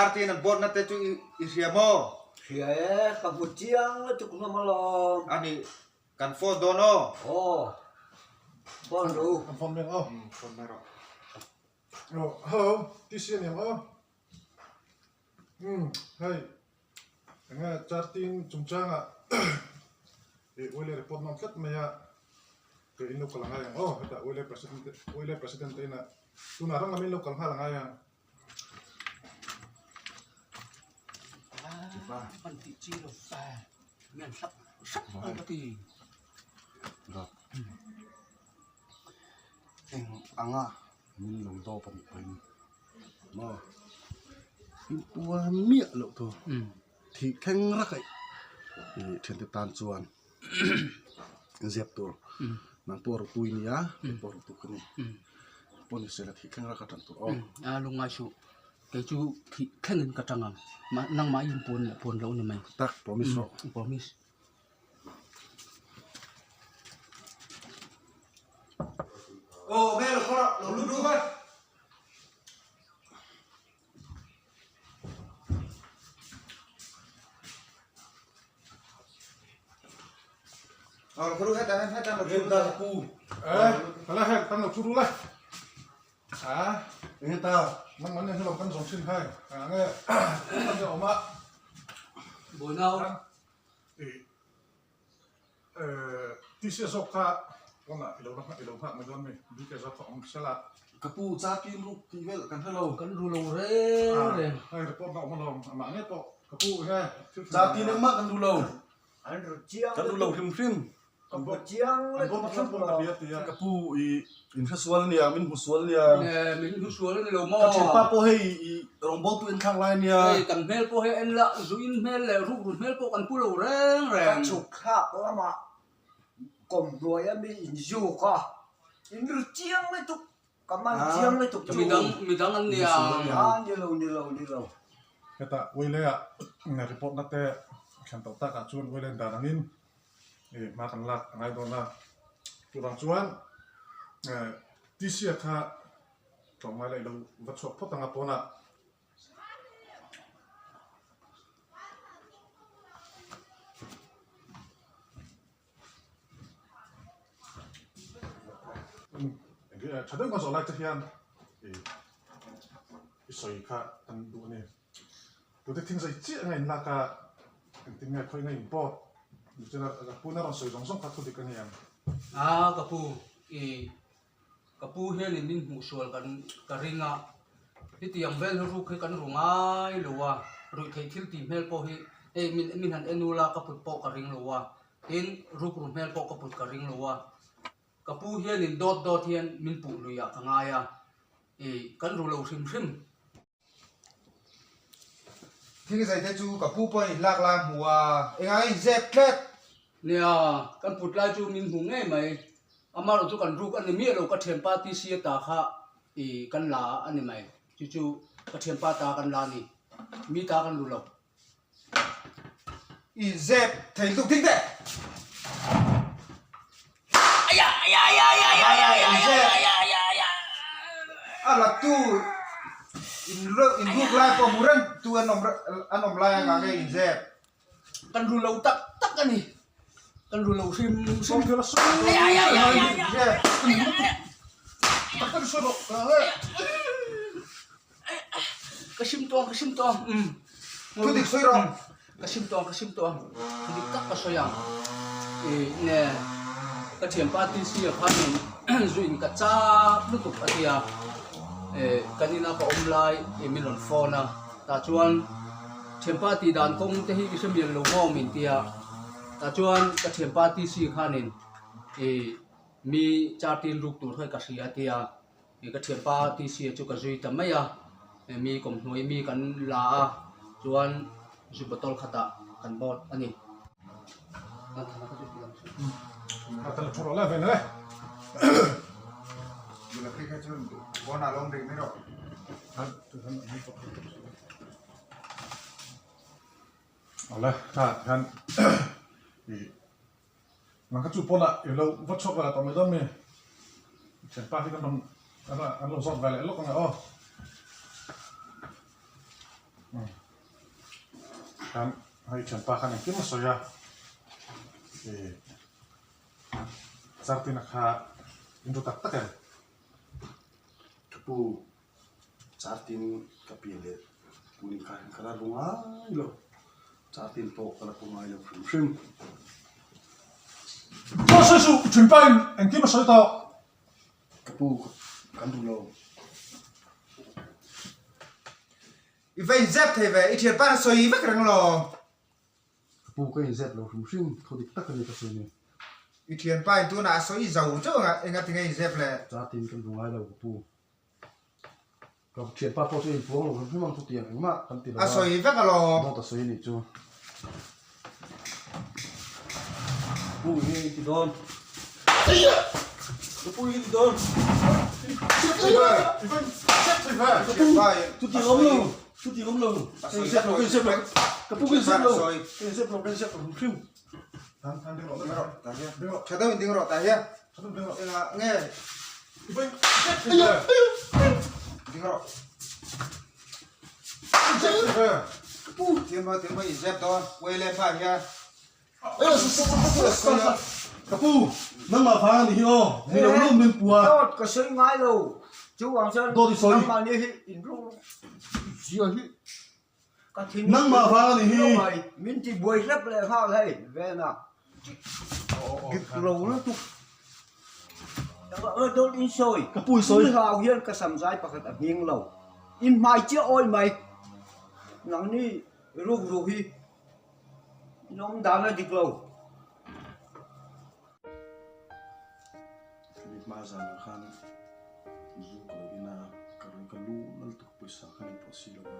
Chartin an board na te chu i hria maw? Hria e, ka hmu chiang lutuk hlawm alawm. A nih, kan phone dawn aw. Aw, phone ru. Kan phone mai ang aw. Phone mai rawh. Aw, hello, TC a ni ang aw. Umm, hei, enge Chartin chungchangah i Oile report nawm tlat mai a, kei in lo kal angai ang aw, hetah Oile President Oile President te inah tunah rang lamin lo kal nghal angai ang. Eng anga min lo dawp a nih pawhin maw in tuar miah loh tur thih thleng rak aih ih thiante tan chuan zep tur nang pawh rawh tui nia kei pawh rawh tu ka ni pawh ni sela thih thleng rak a tan tur aw. A lungngai suh kei chu thih thlengin ka tang ang nangmah in pawn leh pawn loh ni mai tak promise rawh promise. Aw hmel lo kawr lo lut ru vat. Aw lo kawr hetah hian hetah lo thu ta pu. Eh, tala hek tan lo thu ru le. A, enge ta nang man hi lo kan zawng thin hai. A nge kan te awm a. Buainau. Eh, TC zawk kha kawngah i lo la i lo nghak mai dawn mi BK zawk kha awm sela. Ka pu Chartin ruk tih vel kan hre lo. Kan ru lo reng reng. Hei report na awm alawm amah nge pawh ka pu nge. Chartin engmah kan ru lo. An ru chiang Kan ru lo hrim hrim. Kan hmu chiang An bawm a thleng pawn ka hria tia. Ka pu i in hre sual ania min hmu sual ania. Min hmu sual a ni lo maw? Ka thianpa pawh hei i rawngbawltu en thlak lai ania. Hei kan hmel pawh hi en la zuin hmel leh rukru hmel pawh kan pu lo reng reng. Ka chhuk thlak lamah kawmhnuai a mi in zuk a, in ru chiang lutuk, ka man chiang lutuk chu. Midang midang an nia. A ni lo ni lo ni lo. Hetah Uilea report na te thlen tawh takah chuan Uilen dan angin i hma kan lak a ngai dawn a, chuvang chuan TC-a kha tlawmngai leh lo va chhuak phawt ang a pawnah. Tha deuh kan zawh lai te hian i sawi kha kan duh a ni. Tute thing zai chiah anga in lak a, engtin nge khawi nge in pawh ka pu na rawn sawi zawng zawng kha thu dik a ni ang. A ka pu i ka pu hianin min hmuh sual kan ka ring a, hetiang vel hi ruk hi kan ru ngai lo a, ruih theih thil tih hmel pawh hi hei min min han en ula ka put pawh ka ring lo a, tin ruk ru hmel pawh ka put ka ring lo a, ka pu hianin dawt dawt hian min puh luiah ka ngai a, i kan ru lo hrim hrim. Thing zai te chu ka pu pawhin in lak lai a hmu a, engah in zep tlat. Nia, kan put lai chu min hmu ngei mai. Amaherawh chu kan ruk a ni miah lo, ka thianpa TC a ta kha i kan la a ni mai. Chu chu ka thianpa ta kan la a ni, mi ta kan ru lo. I zep thei lutuk ding teh. A la tu in in ruk lai pawh hmu reng tu an awm an awm lai anga nge in zep. Kan ru lo tak tak a ni. Kan ru lo hrim hrim. Ka sim tawng ka sim tawng umm. Thu dik sawi rawh. Ka sim tawng ka sim tawng thu dik tak ka sawi ang. I nge ka thianpa TC a khan in zu in ka chak lutuk a tia eh kan ina ka awm lai i min rawn phone a tah chuan thianpa tih dan kawng te hi i hre mial lo maw min tia tah chuan ka thianpa TC khanin i mi chartin ruk tur hi ka hria a tia. Ih ka thianpa TC a chu ka zui ta mai a, mi kawmhnuai mi kan la a chuan zu bottle khatah kan bawt a ni. Nang kha chu pawnah i lo va chhuak ve la tawh mai dawn mi? Thianpa hi kan rawn an lo zawt ve leh lawk ang e aw. Khan hei thianpa khan engkim a sawi a, ih Chartina kha in ru tak tak em? Ka pu, Chartin ka pian leh tun inkar hian ka la ru ngai lo, Chartin pawh ka la pu ngai lo hrim hrim. Chaw sawi suh, thianpa in engkim a sawi tawh. Ka pu, kan ru lo. I va inzep thei ve, i thianpa na sawi vek reng lo. Ka pu ka inzep lo hrim hrim, thu dik tak a ni ka sawi ni. I thianpa in tunah a sawi zo chauh anga enga tinge inzep le? Chatin kan bu ngai lo ka pu. Ka thianpa pawh chu a inpuang lo hrim hrim ang chutiang engmah kan ti lo a. A sawi vek alawm. Dawt a sawi a nih chu. Pu hi i ti dawn. Ka pu hi ti dawn. Chuti awm lo, chuti awm lo. Ka inzep lo, ka inzep lo. Ka pu ka inzep lo, ka inzep lo, ka inzep lo hrim hrim. Tha deuh in ding rawh tah hian. Engah nge? Ding rawh. Tiam tiam in zep dawn uai leh hma hian. Ka pu, nangmah vang a nih hi aw, mi lo lum min pua. Dawt ka sawi ngai lo, chuvang chuan Dawt i sawi. Nangmah ni hi in ru zia hi ka thin. Nangmah vang a nih hi. Min ti buai hlep leh nghal hei Vena. Dik lo lutuk. Dawt in sawi. Ka pu i sawi. In hlau hian ka sam zai pakhat a hming lo. In hmai chiah awi mai. Nangni ruk ruk hi in awm dan a dik lo. Mi hma zanah khan zu ka lo in a, ka rawn ka lu nal tuk pawisa ka nei pawh si lo va.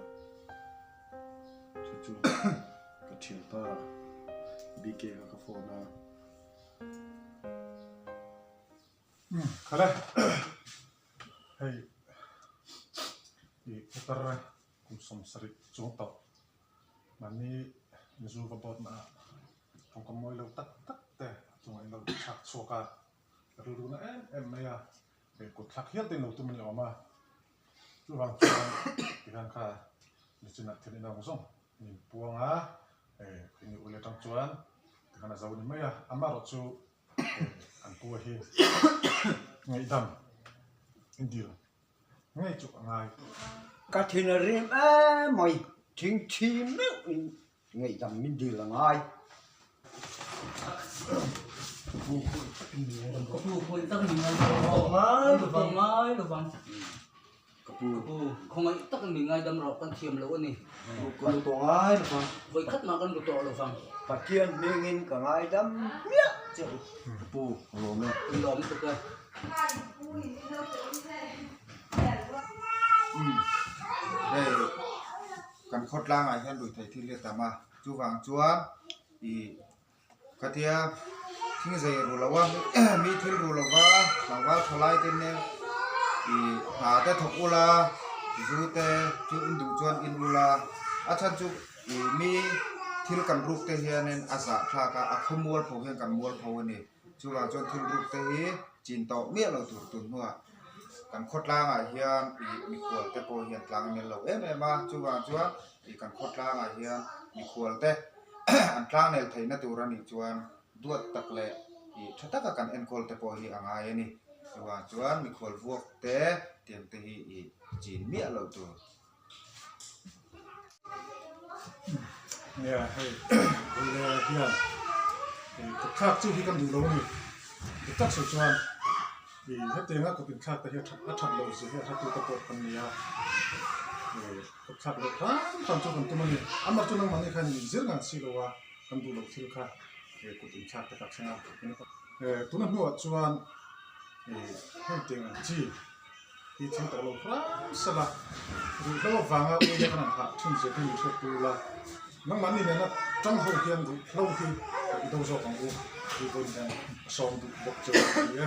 Chu chu ka thianpa BK kha ka phone a. Khala hei i putar kum 70 chuang tawh mahni zu va bawt na ah tawngkam mawi lo tak tak te a chungah in lo chhak chhuak a, ka rilru na em em mai a, kut thlak hial te in lo tum a ni awm a. Chuvang chuan tikhan kha nichinah thil inawng zawng min puang a, ini ul atang chuan tikhan a zo ni mai a, amaherawh chu an pu hi ngaihdam dil ngei chu a ngai. Ka thin a rim em mai, thingthi meuh in Ngaihdam min dil a ngai. Ka pu khawi tak min ngaidam rawh. Ngai lovang. Ngai lovang. Ka pu. Ka pu khawngaih tak min ngaidam rawh kan thiam loh a ni. Ka ru tawh ngai lovang. Vawi khat mah kan ru tawh lovang. Pathian hmingin ka ngaidam hmiah che u. Ka pu ka lawm e. Ka lawm tuk e. Hei. Kan khawtlangah hian ruihtheih thil hi a tam a, chuvang chuan ih khatia thing zei ru lo a mi thil ru lo va tlangval tha lai te nen ih hna te thawk ula zu te chu in duh chuan in ula a chhan chu ih mi thil kan ruk te hianin a zahthlak a a khaw mualpho hian kan mualpho a ni. Chuvang chuan thil ruk te hi chin tawh miah lo tur tun hnuah kan khawtlangah hian ih mikhual te pawh hian tlang a nel lo em em a, chuvang chuan ih kan khawtlangah hian mikhual te an tlang nel theihna tur a nih chuan duat tak leh ih tha taka kan enkawl te pawh hi a ngai a ni. Chuvang chuan mikhual vuak te tiang te hi ih chin miah lo tur. Nia hei Ule hian ih kut thlak chu hi kan duh lo a ni dik tak sawi chuan ih hetianga kut inthlak te hi a that a that loh zia hi a hretu te pawh kan ni a ih kut thlak loh hram hram chu kan tum a ni amah chu nangmahni khan in inzir ngang si lo a kan duh loh thil kha ih kut inthlak te kha a thleng a tuna hnuah chuan ih hengtiang ang chi. Hi thil tawh lo hram sala ruihhlo avanga uile kan han hah thin zir hi min hriat tur la, nangmahni nena tang ho hian ruihhlo hi i do zawk ang u tih vawiin hian a sawm duh bawk chu a ni e.